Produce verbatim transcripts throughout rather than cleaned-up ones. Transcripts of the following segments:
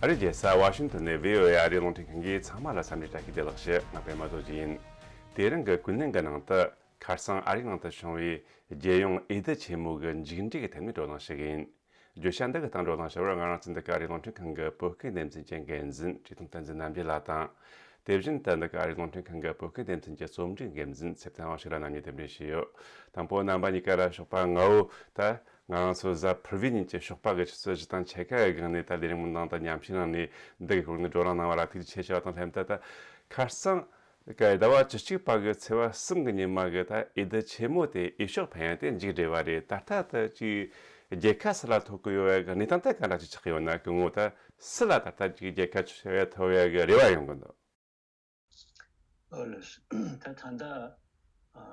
ཨ་རིའི་རྒྱལ་ས་ཝ་ཤིང་ཏོན་ནས་བྷི་ཨོ་ཨེ་ཨ་རིའི་རླུང་འཕྲིན་ཁང་གིས་ཚང་མ་ལ་འཚམས་འདྲི་བཀྲ་ཤིས་བདེ་ལེགས་ཞུ། ང་པད་མ་རྡོ་རྗེ་ཡིན། དེ་རིང་གི་ཀུན་གླེང་གི་ནང་དུ། ཁ་སང་ཨ་རིའི་ནང་དུ་བྱུང་བའི་རྒྱལ་ཡོངས་འོས་བསྡུ་ཆེན་མོ་གི་མཇུག་འབྲས་ཀྱི་ཐད་ནས་བགྲོ་གླེང་ཞུ་གི་ཡིན། བརྗོད་བྱ་འདི་གི་སྟེང་བགྲོ་གླེང་ཞུ་བར་ང་རང་ཚོའི་འདི་ག་ཨ་རིའི་རླུང་འཕྲིན་ཁང་གི་བོད་སྐད་སྡེ་ཚན་གྱི་འགན་འཛིན་བཀྲས་མཐོང་བསྟན་འཛིན་རྣམ་རྒྱལ་ལགས་དང་། དེ་བཞིན་དུ་འདི་ག་ཨ་རིའི་རླུང་འཕྲིན་ཁང་གི་བོད་སྐད་སྡེ་ཚན་གྱི་རྩོམ་སྒྲིག་འགན་འཛིན་ཚེ་བརྟན་དབང་ཕྱུག་ལགས་རྣམ་གཉིས་དེ་འབྲེལ་ཞུས་ཡོད། དང་པོ་རྣམ་པ་གཉིས་ཀ་ལ་ཞོགས་པ་ང་འོ་ད། ང་རང་ཚོ་གཟའ་ཕུར་བུའི་ཉིན་གྱི་ཞོགས་པ་གི་ཆུ་ཚོད་བཞི་དང་ཕྱེད་ཀ་གི་སྒང་ནས་ད་ལས་རིམ་ནང་དང་མཉམ་ཞུགས་གནང་ནས་འདི་གི་སྐོར་ནས་བགྲོ་གླེང་གནང་བ་ལ་ཐུགས་རྗེ་ཆེ་ཞུ་བ་དང་ལྷན་དུ། ད་ཁ་སང་གི་ཟླ་བ་བཅུ་གཅིག་པ་གི་ཚེས་པ་གསུམ་གི་ཉི་མ་གི་ད་འོས་བསྡུ་ཆེན་མོ་དེ་འོས་ཤོག་འཕེན་ཡ་དེ་མཇུག་བསྒྲིལ་བ་རེད། ད་ལྟ་ད་ཅིག་རྒྱལ་ཁ་སུ་ལ་ཐོབ་གི་ཡོད་པའི་གནས་སྟངས་དེ་ག་འདྲ་ཅིག་ཆགས་ཡོད་ན། སྐུ་ངོ་ད་སུ་ལ་ད་ལྟ་ཅིག་རྒྱལ་ཁ་ཆེ་བ་ཐོབ་ཡ་གི་རེ་བ་ཡོང་གི་འདུག། ཨོ་ལགས། ད་ད་ལྟ་ཨ་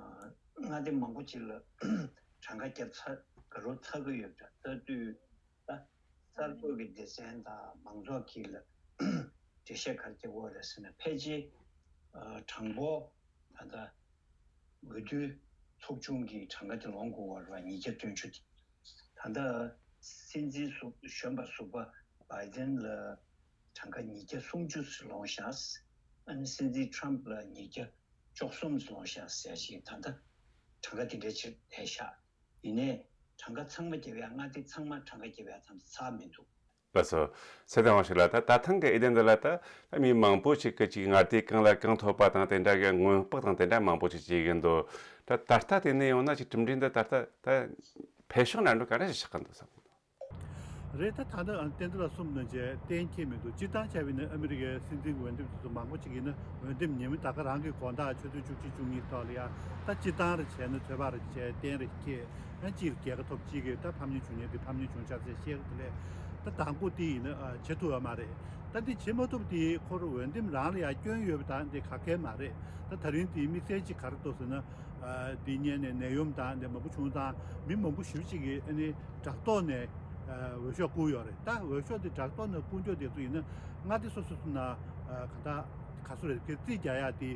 མངའ་སྡེ་མང་པོ་ཅིག་ལ་གྲངས་ཀ་བརྒྱབ་ཚར་ག་རོ་ཚར་གི་ཡོད་འདྲ། ལྟ་དུས་ད་གསར་འགོད་ཀྱི་སྡེ་ཚན་དང་མང་ཚོགས་ཀྱིས་ལ་འགྲེལ་བཤད་ག་རེ་བརྒྱབ་ཡོད་རེད་ཟེར་ན། ཕལ་ཆེར་ཨ་གྲངས་འབོར་ད་ལྟ་འོས་བསྡུ་ཚོགས་ཆུང་གི་གྲངས་ཀ་དེ་ལོངས་དགོས་པ་རེད་པ། ཉིས་བརྒྱ་བདུན་ཅུ་དེ། ད་ལྟ་སྲིད་འཛིན་ཟུར་གཞོན་པ་ཟུར་པ་བྷའི་ཌེན་ལ་གྲངས་ཀ་ཉིས་བརྒྱ་སུམ་ཅུ་ལོངས་ཤག། ཨ་ནི་སྲིད་འཛིན་ཊམ་ལ་ཉིས་བརྒྱ་བཅུ་གསུམ་ལོངས་ཤག་ཟེར་ཞིག་ད་ལྟ་གྲངས་ཀ་དེ་འདྲ་ཅིག་བསྡད་ཤག། ཡིན་ནའི་གྲངས་ཀ་ཚང་མ་བརྒྱབ་ཡ། མངའ་སྡེ་ཚང་མ་གྲངས་ཀ་བརྒྱབ་ཡ་ཙམ་ཚར་མི་འདུག། ལགས་སོ། ཚེ་བརྟན་དབང་ཕྱུག་ལགས། ད་ད་ཐེངས་ཀྱི་འོས་བསྡུ་འདི་ལ་ད་ད་མི་མང་པོ་ཞིག་གིས་ཅིག་མངའ་སྡེ་གང་ལ་གང་ཐོབ་པ་དང་དེ་འདྲ་གི་སྔོན་དཔག་དང་དེ་འདྲ་མང་པོ་ཞིག་བྱེད་ཀྱི་འདུག། ད་ད་ལྟ་དེ་ནས་ཡོང་ན་ཅིག་གྲུབ་འབྲས་འདི་ད་ལྟ་ད་འཕེལ་ཕྱོགས་ནང་དུ་ག་འདྲ་ཞིག་ཆགས་ཀྱི་འདུག་བསམ་གྱི་འདུག། རེད། ད་ད་ལྟ་བསྟན་འཛིན་ལགས་གསུངས་ནང་བཞིན་གཏན་འཁེལ་མི་འདུག། སྤྱིར་བཏང་བྱས་པ་ཡིན་ན་ཨ་མི་རི་ཀའི་སྲིད་འཛིན་འོས་འདེམས་དེ་ཚོ་མང་པོ་ཅིག་ཡིན་ན་འོས་འདེམས་ཉིན་མོ་ད་ག་རང་གི་དགོང་དག་ཆུ་ཚོད་བཅུ་གཅིག་བཅུ་གཉིས་ཐོག་ལ་ཡ་ད་སྤྱིར་བཏང་རེ་བྱས་ན་ཚོད་དཔག་རེ་བྱས་གཏན་རེ་འཁེལ། ཡང་གཅིག་རྒྱལ་ཁ་ཐོབ། གཅིག་གིས་ད་ཕམ་ཉེས་བྱུང་མཁན་དེ་ཕམ་ཉེས་བྱུང་ཤག་ཟེར་བཤད་གི། དེ་ལས་ད་དང་པོ་དེ་ཡིན་ན་ཨ་བྱེད་ཐུབ་ཡོད་མ་རེད། ད་འདི་བྱེད་མ་ཐུབ་དེ་ཁོ་རང་འོས་འདེམས་རང་ལ་ཡ་སྐྱོན་ཡོད་པ་དང་འདི་ག་གེ་མ་རེད། ད་ད་རིང་དེའི་དམིགས་བསལ་གཅིག་ག་རེ་འདུག་ཟེར་ན། ཨ་འདི་སྔོན་ནས་ནད་ཡམས་དང་འདི་མང་པོ་བྱུང་ཙང་མི་མང་པོ་ཞེ་པོ་ཅིག་གིས་ཨ་ནི་དྲ་ཐོག་ནས་ཨ་འོས་ཤོག་བསྐུར་ཡོད་རེད། ད་འོས་ཤོག་དེ་དྲ་ཐོག་ནས་བསྐུར་རྒྱུ་དེ་ཚོ་ཡིན་ན་མངའ་སྡེ་སོ་སོ་སོ་ན་ཨ་ག་ད་ག་སུ་རེད། དེ་རྩིས་རྒྱག་ཡ་དེ་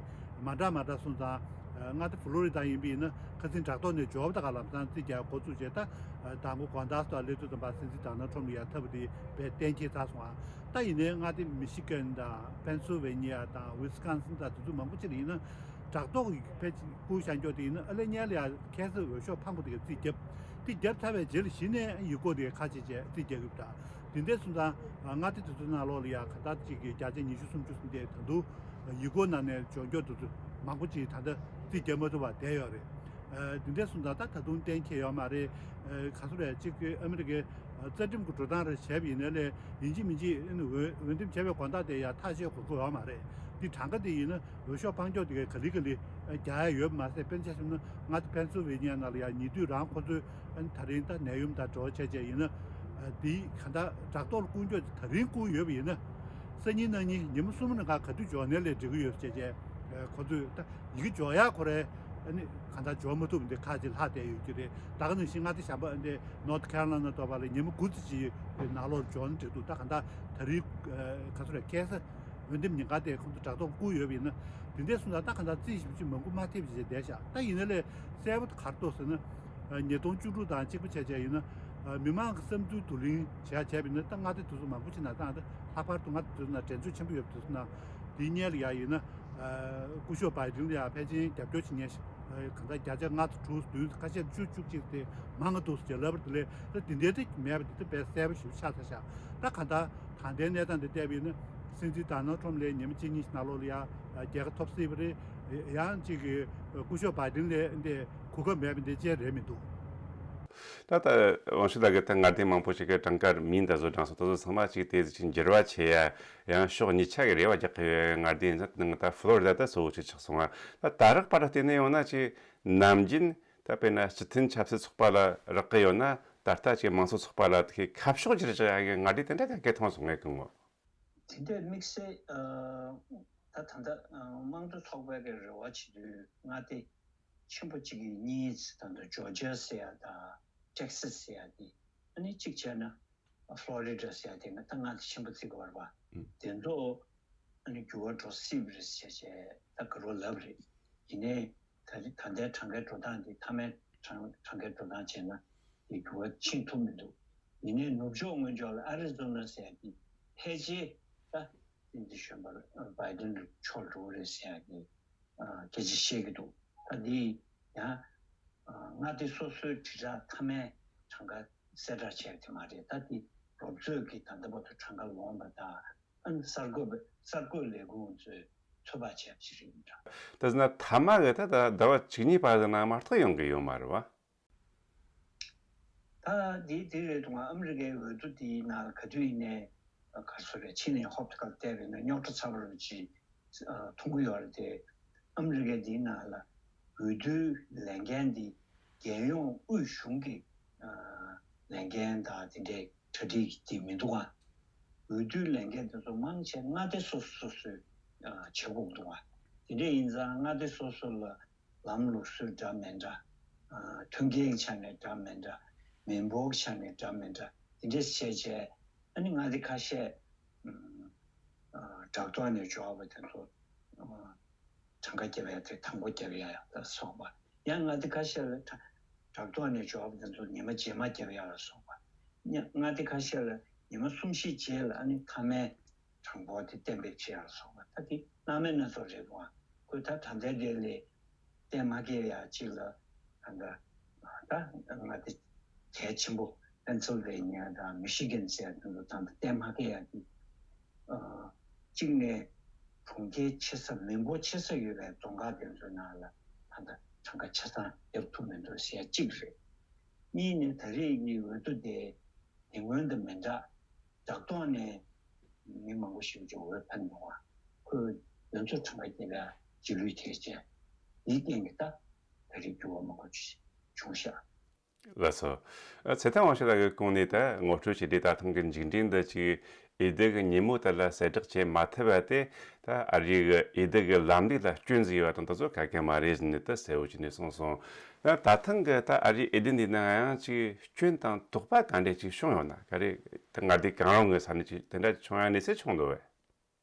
མ་འདྲ་མ་འདྲ་སོང་ཙང་། ཨ་མངའ་སྡེ་ཕུ་ལོ་རི་ཌ་ཡིན་པ་ཡིན་ན་ཁ་སང་དྲ་ཐོག་ནས་འབྱོར་བ་ད་ག་ལམ་སང་རྩིས་རྒྱག་འགོ་བཙུགས་བྱས། ད་ཨ་དང་པོ་དགོང་དག་སུ་ལ་སླེབས་དུས་ཙམ་པ་སྲིད་འཛིན་ཌོ་ནལ་ཊམ་ལ་ཡ་ཐོབ་པ་དེ་དཔེ་གཏན་འཁེལ་ཚར་སོང་ཨ། ད་ཡིན་ནའི་མངའ་སྡེ་མི་ཤི་གན་དང་པེན་སིལ་ཝེ་ནི་ཡ་དང་ཝི་སི་ཀོན་སིན་དང་དེ་ཚོ་མང་པོ་ཅིག་ལ་ཡིན་ན་དྲ་ཐོག་གི་ཕལ་ཆེར་བསྐུར་བཞག་རྒྱུ་དེ་ཡིན་ན་ཨ་ལེ་ཉལ་ལ་ཡ་ཁ་སང་འོས་ཤོག་ཕངས་པོ་དེ་ག་རྩིས་བརྒྱབ། དེ་བརྒྱབ་ཚར་བའི་རྗེས་ལ་གཞི་ནས་ཡིག་སྐོར་དེ་ཁ་ཕྱེ་བྱས་རྩིས་རྒྱག་གི་ཡོད་པ་འདྲ། དེ་འདྲ་སོང་ཙང་མངའ་སྡེ་དེ་ཚོའི་ནང་ལོགས་ལ་ཡ་ག་ད་ཅིག་གི་བརྒྱ་ཆ་ཉི་ཤུ་སུམ་ཅུ་ཟིན་ཏེ་ད་དུང་ཡིག་སྐོར་ནང་ནས་འབྱོར་རྒྱུ་དེ་ཚོ་མང་པོ་ཅིག་ད་ལྟ་རྩིས་རྒྱག་མ་ཐུབ་པར་བསྡད་ཡོད་རེད། ཨ་དེ་འདྲ་སོང་ཙང་ད་ད་དུང་གཏན་འཁེལ་ཡོད་མ་རེད། ཨ་ག་ཚོད་རེད། གཅིག་གི་ཨ་མི་རི་ཀའི་ཨ་རྩ་ཁྲིམས་ཀྱི་འགྲོ་སྟངས་རེ་བྱས་པ་ཡིན་ན་ལས་ཡིན་གཅིག་མིན་གཅིག་ཨ་ནི་འོས་འོས་འདེམས་བྱས་པའི་དགོང་དག་དེ་ཡང་ཐག་གཅོད་དགོས་ཀྱི་ཡོད་མ་རེད། འདི་གྲངས་ཀ་དེ་ཡིན་ན་འོས་ཤོག་འཕང་རྒྱུ་དེ་ག་ལེ་ག་ལེ་རྒྱག་ཡ་ཡོད་པ་མ་ཟད། དཔེར་ན་ཆ་བཞག་ན་མངའ་སྡེ་པེན་སིལ་ཝེ་ནི་ཡ་ནང་ལ་ཡང་ཉེ་དུས་རང་ཁོ་ཚོས་ཨ་ནི་ད་རིང་ད་ནད་ཡམས་དང་འབྲེལ་བ་བྱས་བྱས་ཡིན་ན། ཨ་འདི་ག་ད་དྲ་ཐོག་ལ་བསྐུར་རྒྱུ་དེ་ད་རིང་བསྐུར་ཡོད་པ་ཡིན་ན། སང་ཉིན་གནངས་ཉིན་ཉི་མ་གསུམ་ནང་ག་ག་དུས་འབྱོར་ནའི་ལས་འགྲིག་གི་ཡོད་ཟེར་བྱས་བྱས་ཨ་ཁོ་ཚོས་ད་ཡི་གེ་འབྱོར་ཡག་ཁོ་རའི་ཨ་ནི་གང་ལྟར་འབྱོར་མ་ཐུབ་པ་འདི་ཁག་ཅིག་ལྷག་བསྡད་ཡོད་ཀྱི་རེད། ད་ག་ནང་བཞིན་མངའ་སྡེ་གཞན་པ་འདི་ནོར་ཐི་ཁེ་རོ་ལའི་ན་ལྟ་བུ་ལ་ཉི་མ་དགུ་ཙམ་ཅིག་ནང་ལོགས་འབྱོར་ན་འགྲིག་འདུག། ད་གང་ལྟར་ད་རེས་ག་ཚོད་རེད། ཁ་སང་འོས་འདེམས་ཉིན་གང་དེ་ཁོང་ཚོ་དྲ་ཐོག་བསྐུར་ཡོད་པ་ཡིན་ན། དེ་འདྲ་སོང་ཙང་ད་གང་ལྟར་རྩིས་ཞིབ་ཅིག་མང་པོ་མ་ཐེབས་ཅིག་བསྡད་ཤག། ད་ཡིན་ན་ལས་གསལ་པོ་ག་རེ་འདུག་ཟེར་ན། ཉིས་སྟོང་བཅུ་དྲུག་དང་གཅིག་པ་བྱས་བྱས་ཡིན་ན། མི་མང་གི་བསམ་ཚུལ་བསྡུ་ལེན་བྱས་བྱས་པ་ཡིན་ན་ད་མངའ་སྡེ་དེ་ཚོ་མང་པོ་ཅིག་ནང་ད་ལྷག་པར་དུ་མངའ་སྡེ་དེ་ཚོ་ནང་འགྲན་རྩོད་ཆེན་པོ་ཡོད་པ་དེ་ཚོ་ནང་དེའི་སྔོན་ལ་ཡ་ཡིན་ན། སྐུ་ཞབས་བྷའི་ཌེན་ལ་ཡང་ཕལ་ཆེར་རྒྱབ་སྐྱོར་བྱེད་མཁན་ཞིག་གང་ལྟར་བརྒྱ་ཆ་ལྔ་དང་དྲུག་བདུན་ཁ་ཤས་བཅུ་བཅུ་གཅིག་དེ་མང་གི་འདུག་ཟེར་ལབ་པ་དེ་ལས་ད་དེ་འདྲའི་དེ་མེད་པ་དེ་ད་དཔེ་གསལ་པོ་ཞིག་ཆགས་ཚར་ཤག། ད་གང་ལྟར་ད་ལྟའི་གནས་སྟངས་དེ་བལྟས་པ་ཡིན་ན་སྲིད་འཛིན་ཌོ་ནལ་ཊམ་ལས་ཉི་མ་གཅིག་གཉིས་ནང་ལོགས་ལ་ཡང་རྒྱལ་ཁ་ཐོབ་སྲིད་པ་རེད། ཡང་གཅིག་གི་སྐུ་ཞབས་བྷའི་ཌེན་ལས་འདི་གོ་སྐབས་མེད་པ་འདི་ཅི་རེད་མི་འདུག། ད་ལྟ་དབང་ཕྱུག་ལགས་ཀྱིས་ད་མངའ་སྡེ་མང་པོ་ཞིག་གི་གྲངས་ཀ་མིང་དང་བཟོ་གྲངས་སོགས་དེ་ཚོ་ཚང་མ་ཅིག་དེ་ཅིག་འགྱུར་བ་ཆེ་ཡ། ཡང་ཕྱོགས་གཉིས་ཆ་གི་རེ་བ་རྒྱག་གི་ཡོད་པའི་མངའ་སྡེ་ཡིན་ཙང་དེ་ནང་ད་ཕུ་ལོ་རི་ཌ་ད་གཙོ་བོ་ཅིག་ཆགས་སོང་ང་། ད་ད་རག་པར་བལྟས་ནས་ཡོང་ན་ཅིག་ནམ་རྒྱུན་ད་དཔེར་ན་སྤྱི་མཐུན་ཆབ་སྲིད་ཚོགས་པ་ལ་རག་གི་ཡོད་ན་ད་ལྟ་ཅིག་མང་གཙོ་ཚོགས་པ་ལ་དེ་ཁ་ཕྱོགས་ཅིག་རེ་བཞག་ཡ་གི་མངའ་སྡེ་དེ་འདྲ་ག་གེ་མཐོང་སོང་ངས་གི་ངོ་། དེ་འདྲའི་དམིགས་བསལ་ཨ་ད་ད་ལྟ་ཨ་དམངས་གཙོ་ཚོགས་པའི་གི་རེ་བ་བྱེད་དུས་མངའ་སྡེ་ཆེན་པོ་གཅིག་གི་གཉིས་ད་ལྟ་ཇོར་ཇི་ཡ་ཟེར་ཡ་དང་ཊེག་སཱ་ཟེར་ཡ་དེ། ཨ་ནི་གཅིག་བྱས་ན་ཕུ་ལོ་རི་ཌ་ཟེར་ཡ་དེ་ང་ད་མངའ་སྡེ་ཆེན་པོ་བརྩི་གི་ཡོད་རེད་པ། དེ་ཚོ་ཨ་ནི་འགྱུར་བ་འགྲོ་སྲིད་པ་རེད་ཟེར་བྱས་ད་ག་རོ་ལབ་རེད། ཡིན་ནའི་ད་ད་ལྟའི་གྲངས་ཀའི་འགྲོ་སྟངས་དེ་མཐའ་མའི་གྲངས་གྲངས་ཀའི་འགྲོ་སྟངས་བྱས་ན་དེ་འགྱུར་བ་ཕྱིན་ཐུབ་མི་འདུག། ཡིན་ནའི་ནུབ་ཕྱོགས་ངོས་ཕྱོགས་ལ་ཨ་རི་ཛོ་ན་ཟེར་ཡ་དེ་ ཕལ་ཆེར་ད་འདི་གཞོན་པ་བྷའི་ཌེན་མཆོག་འགྲོ་གི་རེད་ཟེར་ཡག་གི་སྐད་ཆ་བཤད་ཀྱི་འདུག་ད་འདི་ཡང་མངའ་སྡེ་སོ་སོའི་དྲིལ་བསྒྲགས་མཐའ་མའི་གྲངས་ཀ་གསལ་བསྒྲགས་བྱས་པ་དེ་མ་རེད། ད་འདི་རོབ་ཚོད་ཀྱི་ད་ལྟ་བར་དུ་གྲངས་ཀ་ལོངས་པ་དང་། ཨ་ནི་གསར་འགོད་པ་གསར་འགོད་ལས་ཁུངས་ཚོས་ཚོད་དཔག་བྱས་པ་ཞིག་རེད་འདྲ། དེ་ཟེར་ན་མཐའ་མ་གི་ད་ད་ཟླ་བ་བཅུ་གཉིས་པ་ཟེར་ན་མ་གཏོགས་ཡོང་གི་ཡོད་མ་རེད་བ། ད་འདི་དེ་རེད་འདུག་ཨ་མི་རི་ཀའི་འོས་བསྡུ་དེའི་ནང་ལ་ག་དུས་ཡིན་ནའི་ག་རེ་ཟེར་རེད། ཕྱི་ནས་ཧོབ་ཏེ་ཁ་ལ་བལྟས་པ་ཡིན་ན་རྙོག་དྲ་ཚ་པོ་རེད་ཅེས་མཐོང་གི་ཡོད་རེད་དེ། ཨ་མི་རི་ཀའི་འདིའི་ནང་ལ་འོས་བསྡུའི་ལས་འགན་འདི་རྒྱལ་ཡོངས་དབུས་གཞུང་གི་ལས་འགན་དང་དེ་འདྲའི་གྲ་སྒྲིག་དེ་མི་འདུག་ཨ། འོས་བསྡུའི་ལས་འགན་དེ་ཚོ་མང་ཆེ་མངའ་སྡེ་སོ་སོ་སོ་སོས་བྱེད་དགོས་འདུག་ཨ། དེ་འདྲ་ཡིན་ཙང་མངའ་སྡེ་སོ་སོ་ལ་ལམ་ལུགས་སྲོལ་འདྲ་མི་འདྲ། ཨ། མཐུན་རྐྱེན་གྱི་ཆ་ནས་འདྲ་མི་འདྲ། མི་འབོར་གྱི་ཆ་ནས་འདྲ་མི་འདྲ། དེ་འདྲས་བྱས་བྱས། ཨ་ནི་མངའ་སྡེ་ཁ་ཤས། ཨ། བྲག་ཐོག་ནས་འབྱོར་བ་དེ་ཚོ། ཨ། གྲངས་ཀ་རྒྱབ་ཡ་དེ་དང་པོ་རྒྱབ་ཡ་ལ་སོགས་པ། ཡང་མངའ་སྡེ་ཁ་ཤས་ལ་བྲག་ཐོག་ནས་འབྱོར་བ་དེ་ཚོ་ཉི་མ་རྗེས་མ་རྒྱབ་ཡ་ལ་སོགས་པ། མངའ་སྡེ་ཁ་ཤས་ལ་ཉི་མ་གསུམ་བཞི་རྗེས་ལ་ཨ་ནི་མཐའ་མའི་གྲངས་འབོར་དེ་གཏན་འབེབས་བྱེད་ཡག་སོགས་པ། ད་དེ་སྣང་མེད་སྣ་ཚོགས་རེད་འདུག་ཨ། ཁོས་ད་ད་ལྟའི་འདི་ལས་གཏན་མ་འཁེལ་ཡག་ཅིག་ལ་ད་ལྟ་ད་མངའ་སྡེ་གལ་ཆེན་པོ་པེན་སིལ་ཝེ་ནི་ཡ་དང་མི་ཤི་གན་ཟེར་ཡག་དེ་ཚོ་ད་ལྟ་གཏན་མ་འཁེལ་ཡག་གི། ཨ། གཅིག་ནས་གྲོང་ཁྱེར་ཆེ་ས་མི་འབོར་ཆེ་ས་ཡོད་པའི་རྫོང་ཁག་དེ་ཚོའི་ནང་ལ་ད་ལྟ་གྲངས་ཀ་ཆ་ཚང་རྒྱབ་ཐུབ་མི་འདུག་ཟེར་ཡག་གཅིག་རེད། གཉིས་ནས་ད་རེས་ཀྱི་འོས་བསྡུ་དེ་དེ་སྔོན་དང་མི་འདྲ། བྲག་ཐོག་ནས་མི་མང་པོ་ཞིག་ཅིག་འོས་འཕེན་འདུག་ཨ། ཁོས་དེ་ཚོ་གྲངས་ཀ་རྒྱབ་ཡག་རྗེས་ལུས་ཐེབས་བྱས། འདིའི་རྐྱེན་གྱིས་ད་ད་རེས་འགྱུར་བ་མང་པོ་ཅིག་བྱུང་ཤག། ལགས་སོ། ཨ། ཚེ་བརྟན་དབང་ཕྱུག་ལགས་ཀྱི་ཁོངས་ནས་ད་ངོ་སྤྲོད་བྱས་དུས་ད་ཐེངས་ཀྱི་མཇུག་འབྲས་འདི་ཅིག་འོས་བསྡུ་གི་ཉིན་མོ་དེ་ལ་གསལ་བསྒྲགས་བྱེད་མ་ཐུབ་པ་དེ་ད་ཨ་རིའི་འོས་བསྡུ་གི་ལམ་ལུགས་ལ་སྐྱོན་ཟིག་ཡོད་པ་དང་དེ་ཚོ་ག་གེ་མ་རེད་ཟེར་ནས་ད་གསལ་བོ་བྱས་ནས་གསུངས་སོང་། ད་ད་ཐེངས་ཀྱི་ད་ཨ་རིའི་འོས་བསྡུ་འདི་ནང་ཡང་ཅིག་སྐྱོན་དང་དོགས་པ་ག་འདྲས་ཅིག་བྱུང་ཡོད་ན། ག་རེ་ད་མངའ་སྡེ་གང་རུང་གི་ས་ནས་ཅིག་དེ་འདྲ་བྱུང་ཡ་གནས་ཚུལ་བྱུང་འདུག་བས།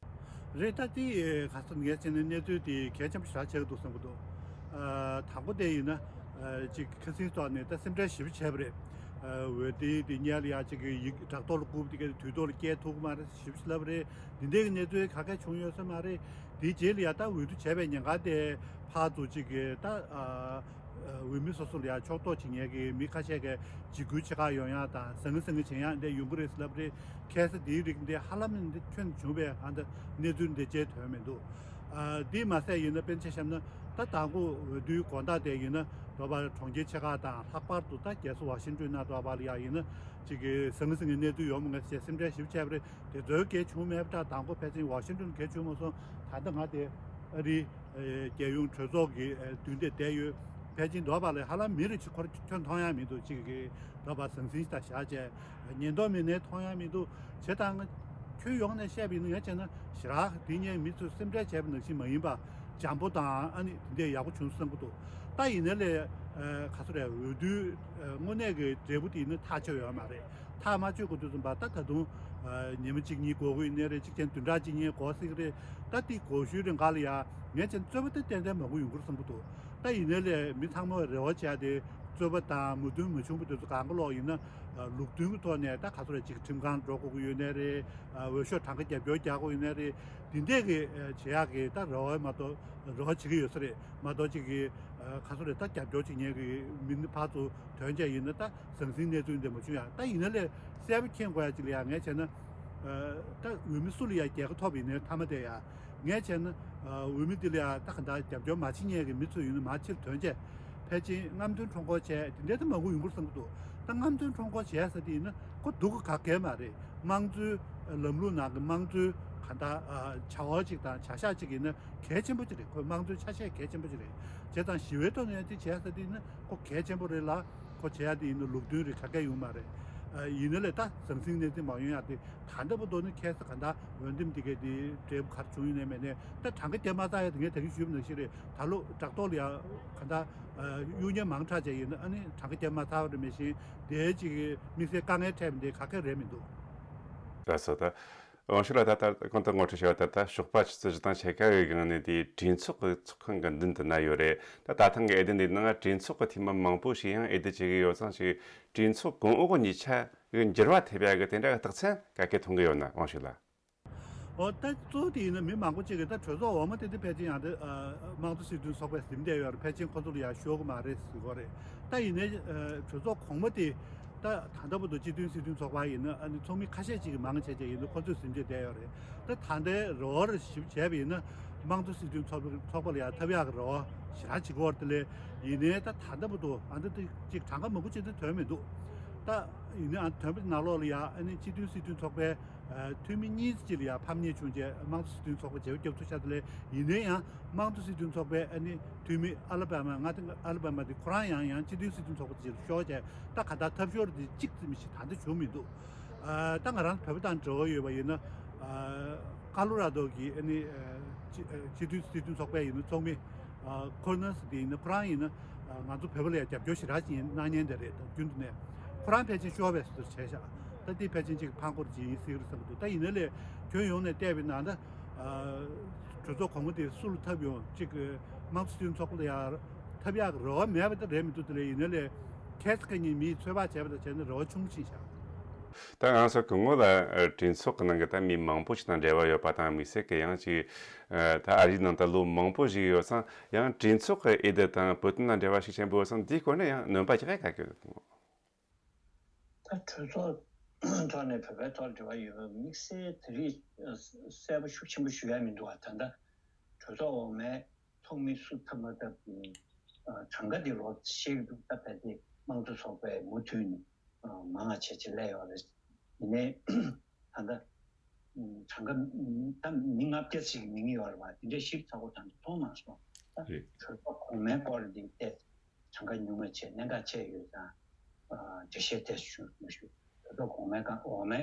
རེད། ད་དེ་ག་ཚོད་ངས་བྱས་ན་གནས་ཚུལ་དེ་གལ་ཆེན་པོ་ཞེ་དྲག་ཆགས་ཀྱི་འདུག་བསམ་གྱི་འདུག་ཨ། དང་པོ་དེ་ཡིན་ན། ཨ། ཅིག་ཁ་སང་ཐོག་ནས་ད་སེམས་ཁྲལ་ཞེ་པོ་བྱས་པ་རེད། ཨ། འོས་བསྡུ་དེ་སྔོན་ལ་ཡ་ཅིག་གི་ཡིག་བྲག་ཐོག་ལ་བསྐུར་བ་དེ་ག་དུས་ཐོག་ལ་སྐྱེལ་ཐུབ་ཀྱི་མ་རེད་ཞེ་པོ་ཅིག་ལབ་པ་རེད། འདི་འདྲའི་གནས་ཚུལ་ག་གེ་བྱུང་ཡོད་ས་མ་རེད། དེའི་རྗེས་ལ་ཡ་ད་འོས་བསྡུ་བྱས་པའི་ཉེན་ཁ་དེ་ཕར་ཚུར་ཅིག་གི་ད། ཨ། འོས་མི་སོ་སོ་ལ་ཡ་ཕྱོགས་གཏོགས་བྱེད་མཁན་གྱི་མི་ཁ་ཤས་ཀྱིས་འཇིགས་སྐུལ་བྱེད་ག་ཡོང་ཡག་དང་ཟང་ངེ་ཟིང་ངེ་བྱེད་ཡག་འདི་འདྲ་ཡོང་གི་རེད་ཟེར་ལབ་རེད། ཁ་སང་འདིའི་རིགས་འདི་ཧ་ལམ་འདི་ཁྱོན་བྱུང་བའི་ཨ་འདི་གནས་ཚུལ་འདི་བྱས་དོན་མི་འདུག་ཨ། འདི་མ་ཟད་ཡིན་ན་དཔེར་ཆ་བཞག་ན་ད་དང་པོ་འོས་བསྡུའི་དགོང་དག་དེ་ཡིན་ན་འདོད་པ་གྲོང་ཁྱེར་ཆེ་ཁག་དང་ལྷག་པར་དུ་ད་རྒྱལ་ས་ཝ་ཤིང་ཏོན་ནང་འདོད་པ་ལ་ཡ་ཡིན་ན་ཅིག་གི་ཟང་ངེ་ཟིང་ངེ་གནས་ཚུལ་ཡོང་མི་འདུག་ཟེར་སེམས་ཁྲལ་ཞེ་པོ་བྱས་པ་རེད། དེ་ཚོའི་གལ་བྱུང་མེད་པ་འདྲ། དང་པོ་ཕལ་ཆེར་ཝ་ཤིང་ཏོན་གལ་བྱུང་མ་སོང་། ད་ལྟ་ང་དེ་ཨ་རི་ཨེ་རྒྱལ་ཡོངས་གྲོས་ཚོགས་ཀྱི་ཨེ་མདུན་དེ་བསྡད་ཡོད། ཕལ་ཆེར་འདོད་པ་ལས་ཧ་ལམ་མི་རེ་གཅིག་ཁོ་རང་ཁྱོན་མཐོང་ཡ་མི་འདུག་ཅིག་གི་འདོད་པ་ཟང་ཟིང་ཞིག་ད་བཞག་བྱས་ཉེན་རྟོག་མི་སྣས་མཐོང་ཡ་མི་འདུག་བྱས་ཙང་ཁྱོན་ཡོངས་ནས་བཤད་པ་ཡིན་ན་ངས་བྱས་ན་ཞེ་དྲག་དེ་སྔོན་མི་ཚོས་སེམས་ཁྲལ་བྱས་པ་ནང་བཞིན་མ་ཡིན་པ། འཇམ་པོ་དང་ཨ་ནི་དེ་འདྲས་ཡག་པོ་བྱུང་བསམ་གྱི་འདུག་ད་ཡིན་ནའི་ལས་ཨ་ག་ཚོད་རེད། འོས་བསྡུའི་ཨ་དངོས་གནས་ཀྱི་འབྲས་བུ་དེ་ཡིན་ན་ཐག་ཆོད་ཡོད་མ་རེད། ཐག་མ་ཆོད་གོ་དུས་ཙམ་པ་ད་ད་དུང་ཨ་ཉི་མ་གཅིག་གཉིས་འགོར་གྱི་ཡོད་ནའི་རེད། གཅིག་ཀྱང་བདུན་ཕྲག་གཅིག་གཉིས་འགོར་སྲིད་ཀྱི་རེད། ད་དེ་འགོར་ཤུལ་རིང་ག་ལ་ཡ་ངས་བྱས་ན་རྩོད་པ་དེ་ཏན་ཏན་མང་པོ་ཡོང་གི་རེད་བསམ་གྱི་འདུག་ད་ཡིན་ནའི་ལས་མི་ཚང་མས་རེ་བ་བྱས་ཏེ་རྩོད་པ་དང་མོས་མཐུན་མ་བྱུང་བ་དེ་ཚོ་གང་ག་ལོག་ཡིན་ན་ལུགས་མཐུན་གྱི་ཐོག་ནས་ད་ག་ཚོད་རེད། ཅིག་ཁྲིམས་ཁང་འགྲོ་དགོས་ཀྱི་ཡོད་ནའི་རེད། འོས་ཤོག་གྲངས་ཀ་རྒྱབ་སྐྱོར་རྒྱག་དགོས་ཡོད་ནའི་རེད། དེ་འདྲས་ཀྱི་བྱེད་ཡག་གི་ད་རེ་བ་མ་གཏོགས་རེ་བ་བྱེད་ཀྱི་ཡོད་ས་རེད་མ་གཏོགས། ཅིག་གི་ག་ཚོད་རེད། ད་རྒྱབ་སྐྱོར་བྱེད་མཁན་གྱི་མི་ཕར་ཚུར་ཐོན་བྱས་ཡིན་ན་ད་ཟང་ཟིང་གནས་ཚུལ་འདི་མ་བྱུང་ཡ། ད་ཡིན་ན་ལས་གསལ་པོ་མཁྱེན་དགོས་ཡ་ཅིག་ལ་ཡ་ངས་བྱས་ན། ད་འོས་མི་སུ་ལ་ཡ་རྒྱལ་ཁ་ཐོབ་ཡིན་ནའི་མཐའ་མ་དེ་ཡ། ངས་བྱས་ན་འོས་མི་འདི་ལ་ཡ་ད་ག་འདྲ་རྒྱབ་སྐྱོར་མ་བྱེད་མཁན་གྱི་མི་ཚོ་ཡིན་ན་མར་ཕྱིར་ཐོན་བྱས། ཕལ་ཆེར་རྔམ་སྟོན་ཁྲོམ་སྐོར་བྱས་དེ་འདྲའི་ད་མང་པོ་ཡོང་གི་རེད་བསམ་གྱི་འདུག་ད་རྔམ་སྟོན་ཁྲོམ་སྐོར་བྱས་ཟེར་དེ་ཡིན་ན་ཁོ་སྡུག་ག་ག་གེ་མ་རེད། དམངས་གཙོའི་ལམ་ལུགས་ནང་གི་དམངས་གཙོའི་ག་འདྲ་བྱ་བ་ཅིག་དང་བྱ་གཞག་ཅིག་ཡིན་ན་གལ་ཆེན་པོ་ཅིག་རེད། ཁོ་དམངས་གཙོའི་ཆ་ཤས་གལ་ཆེན་པོ་ཅིག་རེད། བྱས་ཙང་ཞི་བའི་ཐོག་ནས་དེ་བྱས་ཟེར་དེ་ཡིན་ན་ཁོ་གལ་ཆེན་པོ་རེད་ལ། ཁོ་བྱེད་ཡ་དེ་ཡིན་ན་ལུགས་མཐུན་རེད། ག་གེ་ཡོང་མ་རེད། ཨ། ཡིན་ན་ལས་ད་ཟང་ཟིང་གནས་ཚུལ་མ་ཡོང་ཡ་དེ་ད་ལྟ་བར་དུ་ནི་ཁ་སང་ག་འདྲ་འོས་འདེམས་དེ་གའི་དེ་འབྲས་བུ་ག་རེ་བྱུང་ཡོད་ནའི་མེད་ནའི་ད་གྲངས་ཀ་རྒྱབ་མ་ཚར་ཡ་དེ་ངས་ད་གིན་ཞུས་པ་ནང་བཞིན་རེད། ད་ལོ་བྲག་ཐོག་ལ་ཡ་ག་འདྲ་གཡུག་ཉེས་མང་དྲགས་བྱས་ཡིན་ན་ཨ་ནི་གྲངས་ཀ་རྒྱབ་མ་ཚར་བ་རེད། མེད་བཞིན་དེའི་ཅིག་དམིགས་བསལ་དཀའ་ངལ་འཕྲད་པ་འདི་ག་གེ་རེད་མི་འདུག་ལགས་སོ། ད་དབང་ཕྱུག་ལགས་ད་ལྟ་གོང་དུ་ངོ་སྤྲོད་བྱས་པ་ལྟར་ད་ཞོགས་པ་ཆུ་ཚོད་བཞི་དང་ཕྱེད་ཀ་གི་སྒང་ནས་དེའི་གྲོས་ཚོགས་ཀྱི་ཚོགས་ཁང་གི་མདུན་དུ་ན་ཡོད་རེད། ད་ད་ཐེངས་ཀྱི་འོས་བསྡུ་འདིའི་ནང་གྲོས་ཚོགས་ཀྱི་འཐུས་མི་མང་པོ་ཞིག་ཡང་འོས་བསྡུ་བྱེད་ཀྱི་ཡོད་ཙང་ཞིག་གྲོས་ཚོགས་གོང་འོག་གི་གཉིས་ཆ་གི་འགྱུར་བ་ཐེབས་ཡག་གི་དེ་འདྲ་གི་རྟགས་མཚན་ག་གེ་མཐོང་གི་ཡོད་ན། དབང་ འོ་ད་གཙོ་བོ་དེ་ཡིན་ན་མི་མང་པོ་ཅིག་གིས་ད་གྲོས་ཚོགས་འོག་མ་དེ་དེ་ཕལ་ཆེར་ཡང་དེ་དམངས་གཙོ་སྲིད་དོན་ཚོགས་པས་ཟིན་བསྡད་ཡོད་རེད། ཕལ་ཆེར་ཁོ་ཚོ་ལ་ཡང་ཤོར་གི་མ་རེད་ཟེར་གི་རེད། ད་ཡིན་ནའི་གྲོས་ཚོགས་གོང་མ་དེ་ད་ད་ལྟ་བར་དུ་སྤྱི་མཐུན་སྲིད་དོན་ཚོགས་པ་ཡིན་ན་ཨ་ནི་ཚོགས་མི་ཁ་ཤས་ཅིག་གིས་མང་ཆེ་ཆེ་ཡིན་ན་ཁོ་ཚོས་ཟིན་བྱས་བསྡད་ཡོད་རེད། ད་ད་ལྟའི་རེ་བ་རེ་ཞིབ་བྱས་པ་ཡིན་ན་དམངས་གཙོ་སྲིད་དོན་ཚོགས་པ་ཚོགས་པ་ལ་ཡང་ཐབས་ཡག་གི་རེ་བ་ཞེ་དྲག་བྱེད་ཀྱི་ཡོད་རེད། དེ་ལས་ཡིན་ནའི་ད་ད་ལྟ་བར་དུ་ཨ་འདི་དེ་ཅིག་གྲངས་ཀ་མང་པོ་ཅིག་དེ་ཐོན་མི་འདུག་ད་ཡིན་ནའི་ཨ་ཐོན་པའི་ནང་ལོགས་ལ་ཡང་ཨ་ནི་སྤྱི་མཐུན་སྲིད་དོན་ཚོགས་པའི་འཐུས་མི་གཉིས་ཅིག་ལ་ཡང་ཕམ་ཉེས་བྱུང་རྗེས་དམངས་གཙོ་སྲིད་དོན་ཚོགས་པ་བརྗེ་པོ་བརྒྱབ་ཐུབ་ཤག་དེ་ལས་ཡིན་ནའི་ཡང་དམངས་གཙོ་སྲིད་དོན་ཚོགས་པའི་ཨ་ནི་འཐུས་མི་ཨ་ལ་པ་མ་ང་དང་ཨ་ལ་པ་མ་དེ་ཁོ་རང་ཡང་ཡང་སྤྱི་མཐུན་སྲིད་དོན་ཚོགས་པ་དེ་ལ་ཤོར་བྱས་ད་ག་ད་ཐབས་ཤོར་དེ་གཅིག་ཙམ་ཞིག་ད་ལྟ་བྱུང་མི་འདུག་ཨ་ད་ང་རང་བོད་པ་དང་འབྲེལ་བ་ཡོད་པ་ཡིན་ན་ཨ་ཀ་ལོ་ར་རྡོ་གི་ཨ་ནི་ཨ་སྤྱི་ཨ་སྤྱི་མཐུན་སྲིད་དོན་ཚོགས་པའི་ཡིན་ན་ཚོགས་མི་ཨ་ཁོ་ར་ནས་དེ་ཡིན་ན་ཁོ་རང་ཡིན་ན་ཨ་ང་ཚོ་བོད་པ་ལ་ཡང་རྒྱབ་སྐྱོར་ཞེ་དྲག་ཅིག་ཡིན་གནང་མཁན་དེ་རེད། ད་རྒྱུན་དུ་ནས་ཁོ་རང་ཕལ་ཆེར་ཤོར་བའི་བཟོ་འདྲ་བྱས་ཤག་ད་འདི་ཕལ་ཆེར་ཅིག་ཕར་འཁོར་ཅིག་ཡིན་སྲིད་ཀྱི་རེད་བསམ་གྱི་འདུག་ད་ཡིན་ན་ལས་ཁྱོན་ཡོངས་ནས་བལྟས་པ་ཡིན་ན་ད་ཨ་གྲོས་ཚོགས་གོང་མ་དེ་སུ་ལ་ཐབས་ཡོང་ཅིག་དམངས་གཙོ་སྲིད་དོན་ཚོགས་པ་ལ་ཡང་ཐབས་ཡག་གི་རེ་བ་མེད་པ་ད་རེད་མི་འདུག་དེ་ལས་ཡིན་ན་ལས་ཁྱེད་ཚོ་ཁ་ཉིན་མིས་ཚོད་དཔག་བྱས་པ་དང་བྱས་ན་རེ་བ་ཆུང་ཕྱིན་ཤག་ད་ང་ཚོ་སྐུ་ངོ་ལ་ཨ་གྲོས་ཚོགས་ཀྱི་ནང་གི་ད་མི་མང་པོ་ཞིག་དང་འབྲེལ་བ་ཡོད་པ་དང་དམིགས་བསལ་གྱི་ཡང་ཅིག་ཨ་ད་ཨ་རིའི་ནང་ད་ལོ་མང་པོ་ཞིག་ཡོད་ཙང་ཡང་གྲོས་ཚོགས་ཀྱི་འོས་བསྡུ་དང་བོད་དོན་ལ་འབྲེལ་བ་ཞིག་ཆེན་པོ་ཡོད་ཙང་འདིའི་སྐོར་ནས་ཡང་སྣོན་པ་རྒྱག་ག་གི་ཡོད། ད་གྲོས་ཚོགས་ཐོག་ནས་བོད་པའི་ཐོག་འབྲེལ་བ་ཡོད་པའི་དམིགས་བསལ་དེ་རིང་གསལ་པོ་ཤུགས་ཆེན་པོ་ཞུ་ཡ་མི་འདུག་བ། ད་ལྟ་གྲོས་ཚོགས་འོག་མའི་ཚོགས་མི་སུ་ཐོབ་མ་ཐོབ་ཀྱི་གྲངས་ཀ་འདི་ལོ་ཤེས་ཀྱི་འདུག་ད་ཕལ་ཆེར་དམངས་གཙོ་ཚོགས་པས་མུ་མཐུད་ནས་མང་བ་བྱས་བྱས་སླེབས་ཡོད་རེད། ཡིན་ནའི་ད་ལྟ་གྲངས་ཀ་ད་མི་ལྔ་བརྒྱ་ཞིག་མིང་ཡོད་རེད་བ། དེ་འདྲའི་ཞིབ་ཚགས་པོ་ད་ལྟ་མཐོང་མ་སོང་། ད་རེད། གྲོས་ཚོགས་གོང་མའི་སྐོར་འདི་བལྟས། གྲངས་ཀ་ཉུང་བ་བྱས་གནད་འགག་ཆེ་ཡོད་ཙང་། ཨ་འགྲེལ་བཤད་ཏོག་ཙམ་ཞུ་ཞུ། ད་ལྟ་གོང་མའི་སྒང་འོག་མའི་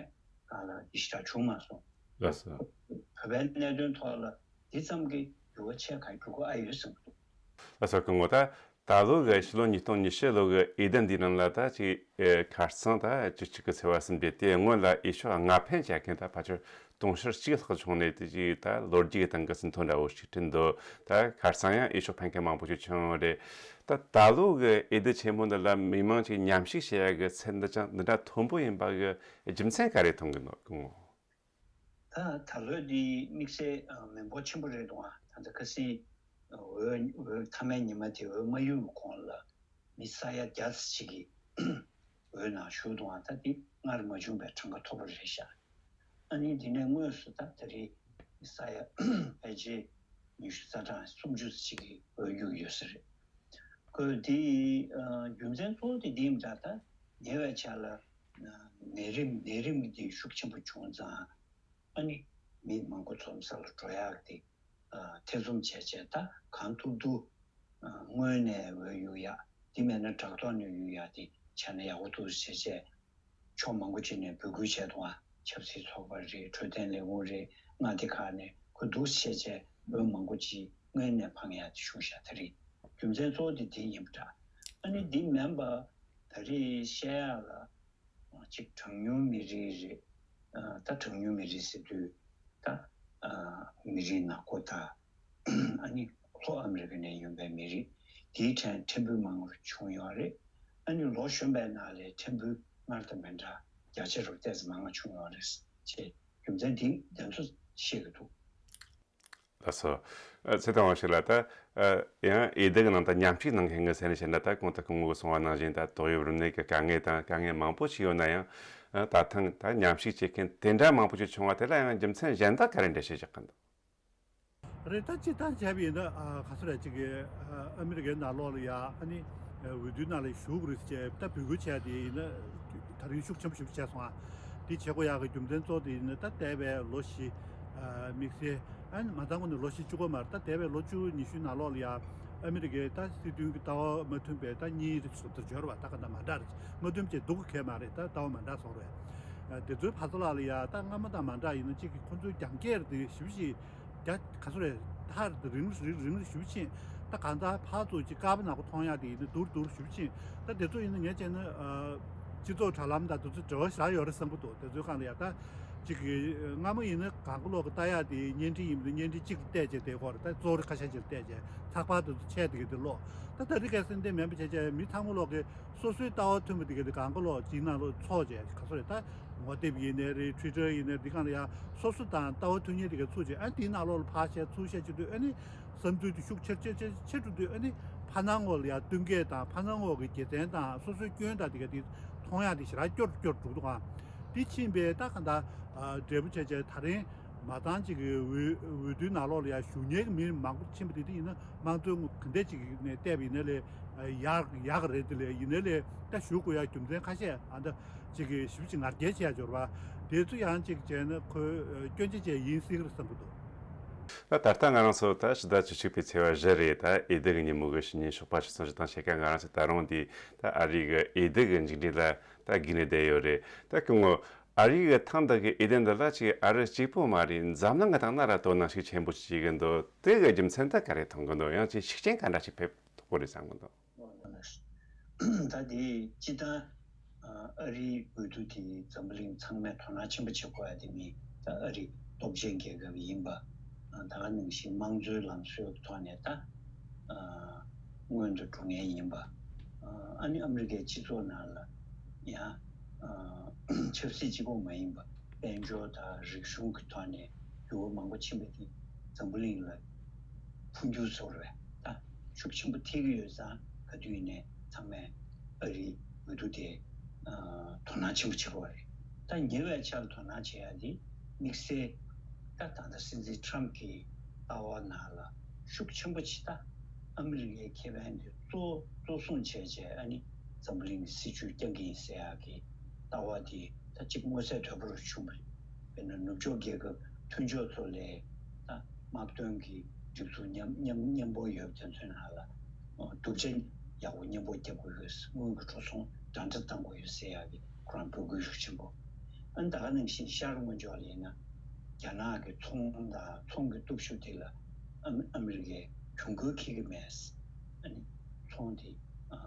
སྒང་ལ་འདི་ཞེ་དྲག་བྱུང་མ་སོང་། ལགས་སོ། བོད་པའི་གནད་དོན་ཐོག་ལ་འདི་ཙམ་གྱི་འགྱུར་བ་ཆེ་གང་འགྱུར་གི་ཨ་ཡོད་བསམ་གྱི་འདུག་ལགས་སོ། སྐུ་ངོ་ད་ད་ལོ་གི་ཕྱི་ལོ་ཉིས་སྟོང་ཉི་ཤུ་ལོ་གི་འོས་བསྡུ་འདིའི་ནང་ལ་ད་ཅིག་ཨེ་ཁ་སང་ད་བཅུ་གཅིག་གི་ཚེས་པ་ཟིན་པའི་དེའི་སྔོན་ལ་འོས་ཤོག་ལྔ་འཕེན་བྱས་མཁན་ད་ཕལ་ཆེར་དུང་ཕྱུར་གཅིག་ལྷག་བྱུང་ནས་དེ་ཅིག་ད་ལོ་རྒྱུས་ཀྱི་སྟེང་གི་ཟིན་ཐོ་འདྲ་བོ་ཞིག་བྲིས་འདུག་ད་ཁ་སང་ཡང་འོས་ཤོག་འཕེན་མཁན་མང་པོ་ཞིག་བྱུང་ཡོད་རེད། ད་ད་ལོ་གི་འོས་བསྡུ་ཆེན་མོ་འདི་ལ་མི་མང་ཅིག་མཉམ་ཞུགས་བྱེད་ཡ་གི་ཚད་འདི་ཅང་འདི་འདྲ་མཐོན་པོ་ཡིན་པ་གི་རྒྱུ་མཚན་ག་རེ་མཐོང་གི་འདུག་གོ། ད་ད་ལོ་འདི་དམིགས་བསལ་མི་འབོར་ཆེན་པོ་རེད་འདུག་ཨ་ད་ལྟ་ཁ་སང་འོས་འོས་མཐའ་མའི་ཉི་མ་དེ་འོས་མ་ཡོད་གོང་ལ། མི་ས་ཡ་བརྒྱ་ཙམ་ཞིག་གིས་འོས་ནང་ཞུགས་འདུག་ཨ་ད་འདི་སྔར་མ་བྱུང་བའི་གྲངས་ཀ་མཐོ་པོ་རེད་ཤག་ཨ་ནི་འདི་ནས་དངོས་སུ་ད་ད་རེས་མི་ས་ཡ་ཕལ་ཆེར་ཉི་ཤུ་རྩ་གྲངས་སུམ་ཅུ་ཙམ་ཞིག་གིས་འོས་བླུགས་ཡོད་ས་རེད། ཁོས་འདི་ཨ་རྒྱུ་མཚན་གཙོ་བོ་དེ་འདི་ཡིན་པ་འདྲ། ད་ཉེ་བའི་ཆར་ལ་ནད་རིམས་ནད་རིམས་འདི་ཤུགས་ཆེན་པོ་བྱུང་ཙང་། ཨ་ནི་མི་མང་པོ་འཛོམས་ས་ལ་འགྲོ་ཡག་དེ་ཨ་ཐེ་ཚོམ་བྱས་བྱས། ད་གང་ཐུབ་ཐུབ་ཨ་སྔོན་ནས་འོས་གཡུག་ཡག་དེ་མེད་ན་དྲ་ཐོག་ནས་གཡུག་ཡག་དེ་བྱས་ན་ཡག་པོ་འདུག་ཟེར་བྱས་ཕྱོགས་མང་པོ་ཅིག་ནས་འབོད་སྐུལ་བྱས་འདུག་ཨ་ཆབ་སྲིད་ཚོགས་པ་རེད། འཕྲོད་བསྟེན་ལས་ཁུངས་རེད། མངའ་སྡེ་ཁག་ནས་ཁོ་འདུག་ཟེར་བྱས་འོས་མང་པོ་ཅིག་སྔོན་ནས་འཕང་ཡག་དེ་ཞུ་ཤག་ད་རེས་རྒྱུ་མཚན་གཙོ་བོ་དེ་དེ་ཡིན་པ་འདྲ། ཨ་ནི་འདི་མིན་པ་ད་རེས་བཤད་ཡག་ལ། གཅིག་གྲངས་ཉུང་མི་རིགས་རེད། ཨ་ད་གྲངས་ཉུང་མི་རིགས་ཟེར་དུས་ད་ཨ་མི་རིགས་ནག་པོ་དང་ཨ་ནི་ལྷོ་ཨ་མི་རི་ཀ་ནས་ཡོང་པའི་མི་རིགས་དེའི་གྲས་ཕྲན་བུ་མང་རུ་བྱུང་ཡོད་རེད། ཨ་ནི་ལོ་གཞོན་པའི་ནང་ལས་ཕྲན་བུ་སྔར་དང་མི་འདྲ་བརྒྱ་ཆ་རུ་ཏོག་ཙམ་མང་བ་བྱུང་ཡོད་རེད་ཅེས་རྒྱུ་མཚན་འདི་འདི་ཚོ་བཤད་ཀྱི་འདུག་ལགས་སོ། ཨ་ཚེ་དང་བ་ཞིག་ལ་ད་ཨ་ཡང་འོས་བསྡུ་གི་ནང་ད་མཉམ་ཞུགས་གནང་མཁན་གི་ས་ནས་བཤད་ན། ད་གོང་དུ་སྐུ་ངོ་གིས་གསུངས་པ་ནང་བཞིན་ད་ཏོག་དབྱིབས་རིམས་ནད་ཀྱི་དཀའ་ངལ་དང་དཀའ་ངལ་མང་པོ་ཞིག་ཡོད་ན་ཡང་། ཨ་ད་ཐེངས་ད་མཉམ་ཞུགས་བྱེད་མཁན་དེ་འདྲ་མང་པོ་ཞིག་བྱུང་བ་དེ་ལ་ཡང་རྒྱུ་མཚན་གཞན་དག་ག་རེ་འགྲེལ་བཤད་རྒྱག་གི་འདུག་རེད། ད་སྤྱིར་བཏང་བྱས་པ་ཡིན་ན་ཨ་ག་ཚོད་རེད། ཅིག་གི་ཨ་ཨ་མི་རི་ཀའི་ནང་ལོགས་ལ་ཡ་ཨ་ནི་འོས་བསྡུའི་ནང་ལ་ཞུགས་དགོས་རེད་ཅེས་ད་འབོད་སྐུལ་བྱས་དེ་ཡིན་ན་ད་རིང་ཤུགས་ཆེན་པོ་ཞིག་བྱས་སོང་ཨ། དེ་བྱེད་དགོས་ཡག་གི་རྒྱུ་མཚན་གཙོ་བོ་དེ་ཡིན་ན་ད་འདས་པའི་ལོ་བཞི་ཨ་དམིགས་བསལ་ཨ་ནི་མ་ཚང་ཁོ་ནས་ལོ་བཞི་བཅུ་གོ་མར་ད་འདས་པའི་ལོ་བཅུ་ཉི་ཤུའི་ནང་ལོགས་ལ་ཡ་ཨ་མི་རི་ཀའི་ད་སྲིད་དོན་གྱི་ལྟ་བ་མ་མཐུན་པའི་ད་གཉིས་རེ་ཟུང་དུ་འབྱོར་བ་ད་ག་འདྲ་མ་འདྲ་རེད། མ་མཐུན་བྱས་སྡུག་གི་གལ་མ་རེད། ད་ལྟ་བ་མ་འདྲ་སོང་རེད། ཨ་དེ་ཚོའི་བར་མཚམས་ལ་ཡ་ད་སྔ་མ་དང་མ་འདྲ་ཡིན་ན་གཅིག་གི་ཁོ་ཚོའི་རྒྱབ་འགལ་དེ་ཞེ་པོ་ཅིག་རྒྱ་ག་ཚོད་རེད། ད་རིང་རིང་རིང་རིང་ཞེ་པོ་ཅིག་ད་གང་ལྟར་ཕར་ཚུར་ཅིག་དཀར་པོ་ནག་པོ་མཐོང་ཡག་དེ་ཡིན་ན་སྡུག་སྡུག་ཞེ་པོ་ཅིག་ད་དེ་ཚོ་ཡིན་ན་ངས་བྱས་ན་ཨ་སྤྱི་ཚོགས་དྲ་ལམ་དང་དེ་ཚོ་འབྲེལ་བ་ཞེ་དྲག་ཡོད་རེད་བསམ་གྱི་འདུག་དེ་ཚོའི་སྒང་ལ་ཡ་ད་ ཅིག་གི་སྔ་མོ་ཡིན་ན་གང་ག་ལོག་གི་ལྟ་ཡག་དེ་བརྙན་འཕྲིན་ཡིན་པ་དེ་བརྙན་འཕྲིན་གཅིག་ལ་བལྟས་བྱས་བསྡད་ཀྱི་ཡོད་རེད། ད་གཙོ་བོ་ཁ་ཤས་ཅིག་ལ་བལྟས་བྱས་ཚགས་པར་དེ་ཚོ་ཆད་དེ་གི་དེ་ཀློག་ད་ད་རེས་ཁ་སང་དེ་མིན་པ་བྱས་བྱས་མི་ཚང་མ་ལོག་གི་སོ་སོའི་ལྟ་བ་མཐུན་པ་དེ་གི་དེ་གང་ག་ལོག་ཅིག་ནང་ལོག་ཚོགས་བྱས་ག་ཚོད་རེད། ད་ངོ་དེབ་ཡིན་ནའི་རེད། ཊུའི་ཊར་ཡིན་ནའི་རེད། འདི་གང་ལ་ཡང་སོ་སོ་དང་ལྟ་བ་མཐུན་མཁན་དེ་གི་ཚུགས་བྱས། ཨ་ནི་དེའི་ནང་ལོག་ལ་ཕར་བཤད་ཚུར་བཤད་བྱེད་དུས་ཨ་ནི་བསམ་ཚུལ་དེ་ཤུགས་ཆེར་ཆེར་ཆེར་ཆེར་འགྲོ་དུས་ཨ་ནི་ཕར་ནང་ངོ་ལ་ཡང་བསྟུན་མཁན་དང་ཕར་ནང་ངོ་གི་དགེ་མཚན་དང་སོ་སོའི་སྐྱོན་དང་དེ་ག་དེ་མཐོང་ཡག་དེ་ཞེ་དྲག་སྐྱོ་རུ་སྐྱོ་རུ་འགྲོ་གི་འདུག་ཨ། དེ་ཕྱིན་པས་ད་ག་འདྲ་འབྲས་བུ་ཆེ་ཆེ་ད་རིང་མ་ཚང་ཅིག་གི་འོས་འོས་བསྡུའི་ནང་ལོགས་ལ་ཡང་ཞུགས་མཁན་གྱི་མི་མང་པོ་ཕྱིན་པ་དེ་དེ་ཡིན་ན་དམངས་གཙོའི་ངོ་ག་འདྲ་ཅིག་ནས་བལྟས་པ་ཡིན་ན་ལས་ཡག་ཡག་རེད། དེ་ལས་ཡིན་ན་ལས་ད་ཞུགས་དགོས་ཡག་རྒྱུ་མཚན་ཁ་ཤས་ཨ་འདྲ་ཅིག་གི་ཞིབ་ཅིག་ང་རྒྱལ་བྱས་ཡག་འབྱོར་བ་དེ་ཚོ་ཡང་ཅིག་བྱས་ན་ཁོའི་སྐྱོན་ཆ་ཅིག་ཡིན་སྲིད་ཀྱི་རེད་བསམ་གྱི་འདུག་ད་ད་ལྟ་ང་རང་ཚོ་ད་ཕྱི་ཟླ་བཅུ་གཅིག་པའི་ཚེས་པ་བཞི་རེད། ད་འོས་བསྡུ་གི་ཉིན་མོ་གི་ཕྱི་ཉིན་ཞོགས་པ་ཆུ་ཚོད་བཞི་དང་ཕྱེད་ཀ་ང་རང་ཚོ་ད་རུང་འདི་ད་ཨ་རི་གི་འོས་བསྡུ་གི་མཇུག་འབྲས་ལ་ད་སྒུག་ནས་བསྡད་ཡོད་རེད། ད་སྐུ་ངོ་ཨ་རི་གི་ཐེངས་འདི་གི་འོས་བསྡུ་འདི་ལ་ཅིག་ཨ་རི་གཅིག་པོ་མ་རེད། འཛམ་གླིང་གི་ཐོག་ན་ར་དོ་སྣང་ཤུགས་ཆེན་པོ་བྱེད་ཀྱི་འདུག་དེ་གི་རྒྱུ་མཚན་ད་ག་རེ་མཐོང་གི་འདུག་ཡང་ཅིག་ཤུགས་རྐྱེན་ག་འདྲ་ཞིག་ཕེབས་ཐུབ་ཀྱི་རེད་བསམ་གྱི་འདུག་ད་དེ་སྤྱིར་བཏང་ཨ་རིའི་འོས་བསྡུ་དེ་འཛམ་བུ་གླིང་ཚང་མས་དོ་སྣང་ཆེན་པོ་བྱེད་དགོས་ཡ་དེ་ནི་ད་ཨ་རི་སྟོབས་ཆེན་རྒྱལ་ཁབ་ཡིན་པ། ད་ག་ནང་བཞིན་དམངས་གཙོའི་ལམ་སྲོལ་གྱི་ཐོག་ནས་ད་ཨ་སྔོན་དུ་འགྲོ་མཁན་ཡིན་པ། ཨ་ནི་ཨ་མི་རི་ཀའི་སྤྱི་ཚོགས་ནང་ལ་ཡང་ཨ་ཆབ་སྲིད་གཅིག་པོ་མ་ཡིན་པ་དཔལ་འབྱོར་དང་རིག་གཞུང་གི་ཐོག་ནས་འགྱུར་བ་མང་པོ་ཕྱིན་པ་དེ་འཛམ་བུ་གླིང་ལ་འཕོ་འགྱུར་བཟོ་རུ་བས་ད་ཤུགས་ཆེན་པོ་ཐེབས་ཀྱི་ཡོད་ཙང་། ག་དུས་ཡིན་ནའི་ཚང་མས་ཨ་རིའི་འོས་བསྡུ་དེ་ཨ་དོ་སྣང་ཆེན་པོ་བྱེད་དགོས་རེད། ད་ཉེ་བའི་ཆར་དོ་སྣང་བྱེད་ཡ་དེ་དམིགས་བསལ་ད་ད་ལྟ་སྲིད་འཛིན་ཁྲམ་གྱི་ལྟ་བ་ནང་ལ་ཤུགས་ཆེན་པོ་ཅིག་ད་ཨ་མི་རི་ཀའི་ཁེ་ཕན་དེ་གཙོ་གཙོ་བཟུང་བྱས་བྱས་ཨ་ནི་འཛམ་བུ་གླིང་གི་སྲིད་བྱུས་བསྐྱང་གི་ཡིན་ཟེར་ཡ་གི་ལྟ་བ་དེ་ད་གཅིག་མངོན་གསལ་དོད་པོ་རུ་བྱུང་བ་རེད། དཔེར་ན་ནུབ་ཕྱོགས་རྒྱལ་ཁབ་མཐུན་ཕྱོགས་ཚོ་ལས་ད་དམག་དོན་གྱི་སྒྲིག་འཛུགས་མཉམ་མཉམ་མཉམ་པོ་ཡོད་པ་དེ་ཚོའི་ནང་ལ་ཨ་གདུང་སེམས་ཡག་པོ་མཉམ་པོ་རྒྱབ་དགོས་ཡོད། དངུལ་གྱི་འགྲོ་སོང་འདྲ་འདྲ་གཏང་དགོས་ཡོད་ཟེར་ཡག་གི་ཁོ་རང་འབོད་སྐུལ་ཤུགས་ཆེན་པོ། ཨ་ནི་ད་ག་ནང་བཞིན་ཤར་ལྷོ་ཕྱོགས་ལ་ཡིན་ན་རྒྱ་ནག་གི་ཚོང་དང་ཚོང་གི་སྟོབས་ཤུགས་དེ་ལ་ཨ་མི་ཨ་མི་རི་ཀས་གྱོང་གུན་འཁྱེར་གྱི་མེད། ཨ་ནི་ཚོང་དེ་ཨ་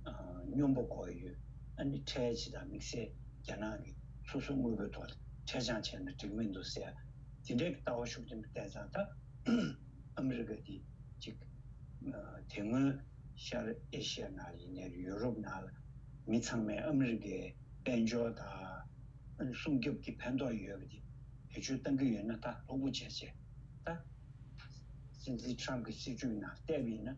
ཨ་སྙོམས་པོ་འགྲོ་ཡི་ཡོད། ཨ་ནི་ཁྲལ་ཇི་ལྟར་དམིགས་བསལ་རྒྱ་ནག་གི་སོ་སོའི་དངོས་པོའི་ཐོག་ལ་ཁྲལ་འཇང་བྱས་ན་འགྲིག་མི་འདུག་ཟེར་དེ་འདྲའི་ལྟ་བ་ཤུགས་ཆེན་པོ་བསྟན་ཙང་ད་ཨ་མི་རི་ཀ་དེ་གཅིག་ཨ་དེ་སྔོན་ཤར་ཨེ་ཤི་ཡ་ནང་ལ་ཡིན་ནའི་ཡུ་རོབ་ནང་ལ་མི་ཚང་མས་ཨ་མི་རི་ཀའི་དཔལ་འབྱོར་དང་སྲུང་སྐྱོབ་ཀྱི་ཕན་ཐོགས་ཡོད་པ་དེ་བེད་སྤྱོད་གཏང་གི་ཡོད་ན་ད་ལྷུག་པོ་བྱས་བྱས་ད། སྲིད་འཛིན་ཁྲམ་གྱི་སྲིད་བྱུས་ནང་བལྟས་པ་ཡིན་ན་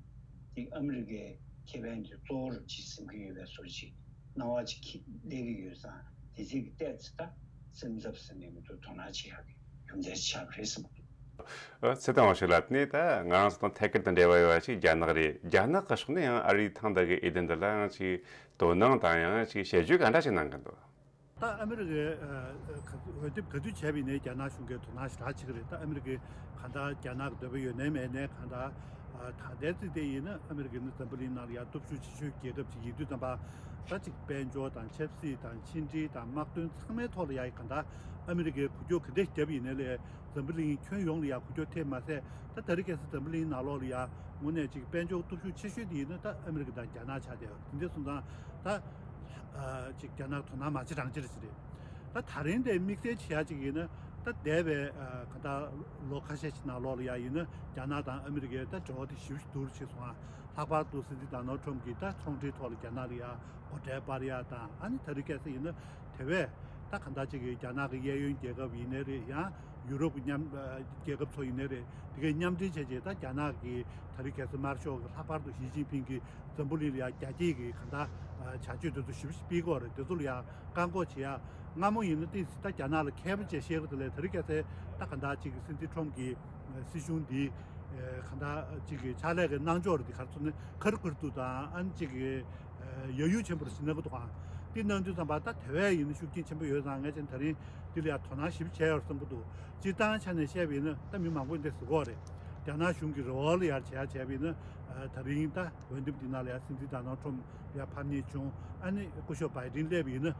དེ་ཨ་མི་རི་ཀའི་ཁེ་ཕན་དེ་གཙོ་བོར་ཅིག་སེམས་ཀྱི་ཡོད་པའི་བཟོ་ཅིག་སྣང་བ་ཅིག་སླེབས་ཀྱི་ཡོད་ཙང་། དེ་ཚིག་གི་བལྟས་ཚེ་ད་སེམས་འཚབ་ཟེར་ནས་མི་འདུག་དོ་སྣང་བྱེད་ཡག་གི་རྒྱུ་མཚན་ཆགས་རེད་བསམ་གྱི་འདུག་ཨ་ཚེ་དང་བ་ཞིག་ལ་ནི་ད་ང་རང་ཚོ་དང་ཐད་ཀར་དུ་འབྲེལ་བ་ཡོད་པ་ཅིག་རྒྱ་ནག་རེད། རྒྱ་ནག་གི་ཕྱོགས་ནས་ཡང་ཨ་རིའི་ཐེངས་འདི་གི་འོས་བསྡུ་འདི་ལ་ཡང་ཅིག་དོ་སྣང་དང་ཡང་ཅིག་དཔྱད་བརྗོད་ག་འདྲ་ཞིག་གནང་གི་འདུག་ད་ཨ་མི་རི་ཀའི་ཨ་ཨ་འོས་འདེམས་ག་དུས་བྱས་པ་ཡིན་ནའི་རྒྱ་ནག་གཞུང་གིས་དོ་སྣང་ཞེ་དྲག་བྱེད་ཀྱི་རེད། ད་ཨ་མི་རི་ཀའི་གང་ལྟར་རྒྱ་ནག་གི་འདོད་པ་ཡོད་ནའི་མེད་ནའི་གང་ལྟར་ཨ་ད་ལྟའི་ཚིག་དེ་ཡིན་ན་ཨ་མི་རི་ཀ་ནི་འཛམ་བུ་གླིང་ནང་ལ་ཡ་སྟོབས་ཤུགས་ཆེ་ཤོས་རྒྱལ་ཁབ་ཅིག་ཡིན་དུས་ཙམ་པ། ད་ཅིག་དཔལ་འབྱོར་དང་ཆབ་སྲིད་དང་ཕྱི་འབྲེལ་དང་དམག་དོན་ཚང་མའི་ཐོག་ལ་ཡ་གང་ལྟར་ཨ་མི་རི་ཀས་འགུལ་སྐྱོད་ག་འདྲས་བརྒྱབ་ཡིན་ནའི་ལས་འཛམ་བུ་གླིང་ཁྱོན་ཡོངས་ལ་ཡ་འགུལ་སྐྱོད་ཐེབས་མ་ཟད། ད་ད་རེས་ཁ་སང་འཛམ་བུ་གླིང་ནང་ལོགས་ལ་ཡ་དངོས་གནས་ཅིག་དཔལ་འབྱོར་སྟོབས་ཤུགས་ཆེ་ཤོས་དེ་ཡིན་ན་ད་ཨ་མི་རི་ཀ་དང་རྒྱ་ནག་ཆགས་བསྡད་ཡོད། དེ་འདྲ་སོང་ཙང་ད། ཨ་ཅིག་རྒྱ་ནག་དོ་སྣང་མ་བྱེད་རང་བྱེད་ཅིག་རེད། ད་ད་རིང་དེ་དམིགས་བསལ་བྱེད་ཡ་ཅིག་ཡིན་ན་ད་འདས་པའི་ཨ་ག་ད་ལོ་ཁ་ཤས་ཤིག་ནང་ལོགས་ལ་ཡ་ཡིན་ན་རྒྱ་ནག་དང་ཨ་མི་རི་ཀའི་ད་འབྲེལ་བ་དེ་ཞེ་པོ་ཅིག་སྡུག་རུ་ཕྱིན་སོང་ང་། ལྷག་པར་དུ་སྲིད་འཛིན་ཌོ་ནལ་ཁྲམ་གྱིས་ད་ཚོང་འབྲེལ་ཐོག་ལ་རྒྱ་ནག་ལ་ཡ་སྒོ་ཁྲལ་སྤར་ཡ་དང་། ཨ་ནི་ད་རེས་ཁ་སང་ཡིན་ན་དེ་བས་ད་ག་ད་ཅིག་རྒྱ་ནག་གི་གཡས་གཡོན་རྒྱལ་ཁབ་ཡིན་ནའི་རེད། ཡང་ཡུ་རོབ་ཀྱི་མཉམ་ཨ་རྒྱལ་ཁབ་ཚོ་ཡིན་ནའི་རེད། དེ་གའི་མཉམ་འབྲེལ་བྱས་རྗེས་ད་རྒྱ་ནག་གི་ད་རེས་ཁ་སང་དམར་ཤོག་གི་ལྷག་པར་དུ་ཞི་ཅིན་ཕིང་གིས་འཛམ་བུ་གླིང་ལ་ཡ་རྒྱ་སྐྱེད་ཀྱི་གང་ལྟར་བྱ་སྤྱོད་དེ་ཚོ་ཞེ་པོ་ཅིག་སྤེལ་གྱི་ཡོད་རེད། དེ་ཚོ་ལ་ཡ་བཀག་འགོག་བྱེད་ཡ། སྔ་མོ་ཡིན་ན་ཏོག་ཙམ་ད་རྒྱ་ནག་ལ་མཁས་པོ་བྱས་བཤད་ཀྱི་འདུག་ལས། ད་རེས་ཁ་སང་ད་གང་ལྟར་ཅིག་སྲིད་འཛིན་ཁྲོམ་གྱི་སྲིད་གཞུང་འདི་གང་ལྟར་ཅིག་གི་ཕྱག་ལས་ཀྱི་གནང་ཕྱོགས་རེད། དེ་ག་རེ་ཟེར་ན་ཁ་རུ་ཁ་རུ་དུ་དང་ཨ་ནི་ཅིག་གི་ཡ་ཡུལ་ཆེན་པོ་རུ་ཟིན་ན་གི་འདུག་ག་དེ་གནང་དུས་ཙམ་པ་ད་དེ་བས་ཡིན་ན་ཤུགས་རྐྱེན་ཆེན་པོ་ཡོད་ཙང་། ངས་ཅན་ད་རིང་འདི་ལ་ཡ་དོ་སྣང་ཞེ་པོ་བྱས་ཡོད་བསམ་གྱི་འདུག་སྤྱིར་བཏང་ཆ་ནས་བཤད་པ་ཡིན་ན་ད་མི་མང་པོས་འདི་ཟེར་གྱི་ཡོད་རེད། རྒྱ་ནག་གཞུང་གི་རེ་བ་ལ་ཡར་བྱས་ཡ་བྱས་པ་ཡིན་ན་ད་རིང་ད་འོས་འདེམས་འདི་ནང་ལ་ཡ་སྲིད་འཛིན་ཌོ་ནལ་ཁྲམ་ཡ་ཕམ་ཉེས་བྱུང་། ཨ་ནི་སྐུ་ཞབས་བྷའི་ཌེན་སླེབས་པ་ཡིན་ན་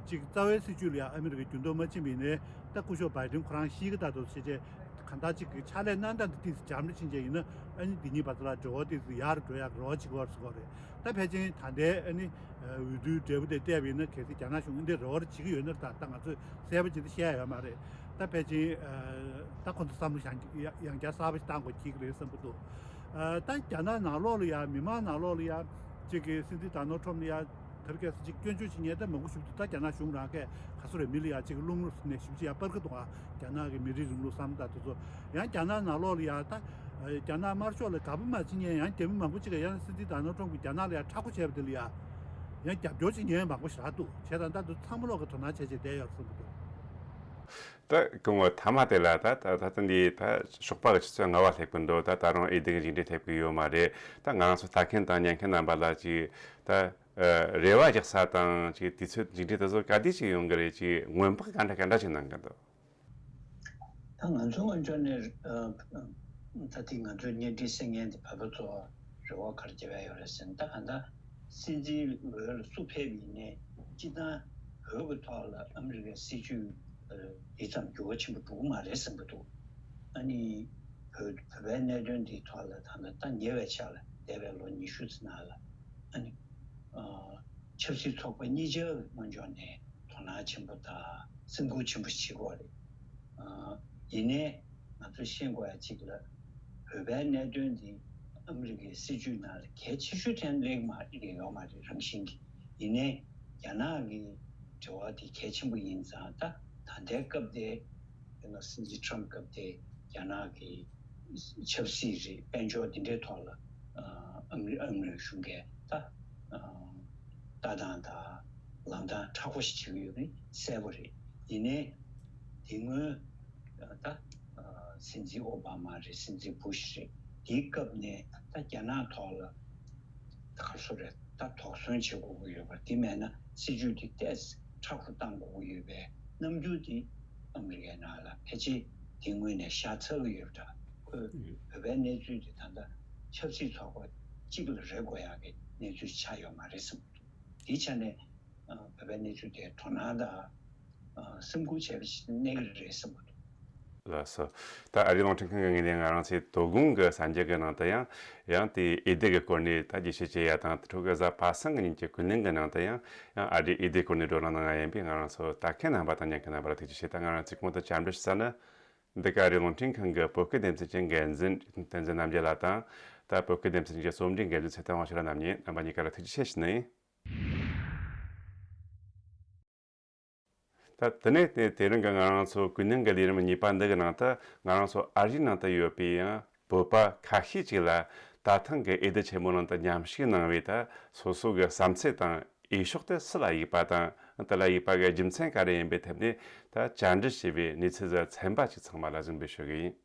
ཅིག་རྩ་བའི་སྲིད་བྱུས་ལ་ཡ་ཨ་མི་རི་ཀའི་འགྱུར་ལྡོག་མ་ཕྱིན་པ་ཡིན་ནའི་ད་སྐུ་ཞབས་བྷའི་ཌེན་ཁོ་རང་ཤི་གི་ད་དུ་བྱས་བྱས། གང་ལྟར་ཅིག་གི་ཕྱག་ལས་གནང་སྟངས་དེ་ཏིས་འཇམ་རེ་ཕྱིན་ཆད་ཡིན་ན། ཨ་ནི་འདི་གཉིས་བར་དུ་ལ་འབྲེལ་བ་ཏིས་ཡར་འགྲོ་ཡག་རེ་བ་ཅིག་བར་སུ་གོ་རེད། ད་ཕལ་ཆེར་ད་ལྟའི་ཨ་ནི་འོས་བསྡུའི་འབྲས་བུ་དེ་བལྟས་པ་ཡིན་ན། གལ་སྲིད་རྒྱ་ནག་གཞུང་འདི་རེ་བ་རེ་བྱེད་ཀྱི་ཡོད་ན་རེད། ད་ད་ང་ཚོས་གསལ་པོ་ཅིག་ཏུ་བཤད་ཡ་ཡོད་མ་རེད། ད་ཕལ་ཆེར་ད་ཁོ་ཚོ་བསམ་བློ་ཡང་ཡང་བསྐྱར་གསར་པ་ཞིག་བཏང་དགོས་ཀྱི་རེད་བསམ་གྱི་འདུག་ད་རྒྱ་ནག་ནང་ལོགས་ལ་ཡ་མི་མང་ནང་ལོགས་ལ་ཡ་གཅིག་གི་སྲིད་འཛིན་ཌོ་ནལ་ཊམ་ལ་ཡ་དེར་སྐད་ཆ་ཅིག་སྐྱོན་བརྗོད་ཅིག་ཉན་ད་མང་པོ་ཞིག་འདུག་ད་རྒྱ་ནག་གཞུང་རང་གིས་ག་ཚོད་རེད། མི་ལ་ཡ་གཅིག་རླུང་ནས་ཞིབ་ཅིག་ཡ་སྤར་གི་འདུག་ཨ། རྒྱ་ནག་གི་མི་རིགས་རིང་ལུགས་བསམ་ད་དེ་ཚོ། ཡང་རྒྱ་ནག་ནང་ལོགས་ལ་ཡ་ད་རྒྱ་ནག་དམར་ཤོག་ལ་དགའ་པོ་མ་བྱེད་མཁན་ཡང་རྒྱ་མི་མང་པོ་ཅིག་གིས་ཡང་སྲིད་འཛིན་ཌོ་ནལ་ཊམ་གྱིས་རྒྱ་ནག་ལ་ཡ་མཁྲེགས་པོ་བྱས་པ་དེ་ལ་ཡ་ཡང་རྒྱབ་སྐྱོར་ཅིག་ཉན་མང་པོ་ཞིག་རག་འདུག་བྱས་ཙང་ད་དུང་ཚང་མ་ལོག་གི་དོ་སྣང་བྱས་བྱས་བསྡད་ཡོད་བསམ་གྱི་འདུག་ད་སྐུ་ངོ་མཐའ་མ་དེ་ལ་ད་ད་ད་ལྟ་འདི་ད་ཞོགས་པ་གི་ཆུ་ཚོད་ལྔ་པ་སླེབས་ཀྱི་འདུག་ད་ད་རུང་འོས་བསྡུ་གི་མཇུག་འབྲས་སླེབས་ཀྱི་ཡོད་མ་རེད། ད་ང་རང་ཚོ་ལྟ་མཁན་དང་ཉན་མཁན་རྣམ་པ་ལ་ཅིག་ད་རེ་བ་རྒྱག་ས་དང་ཅིག་དུས་ཚོད་མཇུག་འབྲས་དེ་ཚོ་ག་དུས་ཅིག་ཡོང་གི་རེད། ཅིག་སྔོན་དཔག་ག་འདྲ་ག་འདྲ་ཅིག་གནང་གི་འདུག་ད་ང་ཚོ་དངོས་འབྱོར་ནས་ཨ་ད་ལྟའི་ང་ཚོའི་བརྙན་འཕྲིན་གསན་མཁན་དེ་བོད་པ་ཚོ་རེ་བ་ག་རེ་བརྒྱབ་ཡ་ཡོད་རེད་ཟེར་ན། ད་གང་ལྟར་སྲིད་འཛིན་འོས་ལ་སུ་ཕེབས་ཡིན་ནའི་སྤྱིར་བཏང་བོད་ཀྱི་ཐོག་ལ་ཨ་མི་རི་ཀའི་སྲིད་ཇུས་ཨ་འདི་ཙམ་འགྱུར་བ་ཆེན་པོ་འགྲོ་གི་མ་རེད་བསམ་གྱི་འདུག་ཨ་ནི་བོད་བོད་པའི་གནད་དོན་འདིའི་ཐོག་ལ་ད་ལྟ་ད་ཉེ་བའི་ཆར་ལ་འདས་པའི་ལོ་ཉི་ཤུ་ཙམ་ནང་ལ་ཨ་ནི་ཨ་ཆབ་སྲིད་ཚོགས་པ་གཉིས་ཆར་དངོས་འབྱོར་ནས་དོ་སྣང་ཆེན་པོ་དང་སེམས་ཁུར་ཆེན་པོ་ཞིག་བྱེད་ཀྱི་ཡོད་རེད། ཨ་ཡིན་ནའི་ང་ཚོས་ཤེས་དགོས་ཡ་གཅིག་ལ། བོད་པའི་གནད་དོན་འདི་ཨ་མི་རི་ཀའི་སྲིད་ཇུས་ནང་ལ་གལ་ཆེ་ཤོས་དེ་སླེབས་མ་སླེབས་ཡོད་མ་རེད་རང་བཞིན་གྱིས། ཡིན་ནའི་རྒྱ་ནག་གི་འབྲེལ་བ་དེ་གལ་ཆེན་པོ་ཡིན་ཙང་། ད་ད་ལྟའི་སྐབས་དེ་ཡིན་ན་སྲིད་འཛིན་ཊམ་སྐབས་དེ་རྒྱ་ནག་གི་ཆབ་སྲིད་རེད། དཔལ་འབྱོར་འདི་འདྲའི་ཐོག་ལ་ཨ་མི་རི་ཨ་མི་རི་གཞུང་གིས་ད་ཨ་ལྟ་སྟངས་དང་ལངས་སྟངས་མཁྲེགས་པོ་ཞིག་བྱེད་ཀྱི་ཡོད་པ་གསལ་པོ་རེད། ཡིན་ནའི་དེ་སྔོན་ད་སྲིད་འཛིན་ཨོ་བྷ་མ་རེད། སྲིད་འཛིན་བུ་ཤ་རེད། དེའི་སྐབས་ནས་ད་རྒྱ་ནག་ཐོག་ལ་ད་ག་རེ་ཟེར་དགོས་རེད། ད་དོགས་ཟོན་བྱེད་དགོས་ཀྱི་ཡོད་པ་དེ་མེད་ན་སྲིད་ཇུས་དེ་ཏོག་ཙམ་མཁྲེགས་པོ་གཏང་དགོས་ཀྱི་ཡོད་པའི་རྣམ་འགྱུར་དེ་ཨ་མི་རི་ཀའི་ནང་ལ་ཕལ་ཆེར་དེ་སྔོན་ནས་ཤར་ཚར་གྱི་ཡོད་པ་འདྲ། ཁོས་བོད་པའི་གནས་ཚུལ་དེ་ད་ལྟ་ཆབ་སྲིད་ཚོགས་པ་གཅིག་ལ་རེ་དགོས་ཡག་གི་གནས་ཚུལ་ཆགས་ཡོད་མ་རེད་བསམ་གྱི་འདུག་དེའི་ཆ་ནས་ཨ་བོད་པའི་གནས་ཚུལ་དེ་དོ་སྣང་དང་ཨ་སེམས་ཁུར་བྱས་པ་ཞིག་གནས་ཀྱི་རེད་བསམ་གྱི་འདུག་ལགས་སོ། ད་ཨ་རིའི་རླུང་འཕྲིན་ཁང་གི་ངོས་ནས་ང་རང་ཚོའི་དོ་དགོང་གི་གསར་འགྱུར་གྱི་ནང་དུ་ཡང་ཡང་དེའི་འོས་བསྡུ་གི་སྐོར་ནས་ད་རྒྱས་བཤད་བྱེད་ཡ་དང་། དེ་འཕྲོ་གི་གཟའ་པ་སངས་ཀྱི་ཉིན་གྱི་ཀུན་གླེང་གི་ནང་དུ་ཡང་ཡང་ཨ་རིའི་འོས་བསྡུའི་སྐོར་ནས་བགྲོ་གླེང་གནང་ཡ་ཡིན་པས། ང་རང་ཚོ་ལྟ་མཁན་རྣམ་པ་དང་ཉན་མཁན་རྣམ་པ་ལ་ཐུགས་རྗེ་ཆེ། ད་ང་རང་ཚོས་གོང་དུ་བཅར་འདྲི་ཞུ་ས་ནི། འདི་ག་ཨ་རིའི་རླུང་འཕྲིན་ཁང་གི་བོད་སྐད་སྡེ་ཚན་གྱི་འགན་འཛིན་བསྟན་འཛིན་རྣམ་རྒྱལ་ལགས་དང་། ད་བོད་སྐད་སྡེ་ཚན་གྱི་རྩོམ་སྒྲིག་འགན་འཛིན་ཚེ་བརྟན་དབང་ཕྱུག་རྣམ་གཉིས། རྣམ་པ་གཉིས་ཀ་ལ་ཐུགས་རྗེ་ཆེ་ཞུ་ནི་ཡིན། ད་དེ་ནས་དེ་དེ་རིང་གི་ང་རང་ཚོ་ཀུན་གླེང་གི་ལས་རིམ་གཉིས་པ་འདི་གི་ནང་དུ་ང་རང་ཚོ་ཨ་རིའི་ནང་དུ་ཡོད་པའི་ཡང་བོད་པ་ཁ་ཤས་ཅིག་ལ་ད་ཐེངས་ཀྱི་འོས་བསྡུ་ཆེན་མོ་ནང་དུ་མཉམ་ཞུགས་གནང་བའི་ད་སོ་སོ་གི་བསམ་ཚུལ་དང་འོས་ཤོག་དེ་སུ་ལ་ཡིག་པ་དང་། དེ་ལ་ཡིག་པ་གི་རྒྱུ་མཚན་ག་རེ་ཡིན་པའི་ཐད་ནས་ད་བཅར་འདྲི་བྱས་པའི་གནས་ཚུལ་ཚན་པ་ཅིག་ཚང་མ་ལ་གཟིགས་འབུལ་ཞུ་གི་ཡིན།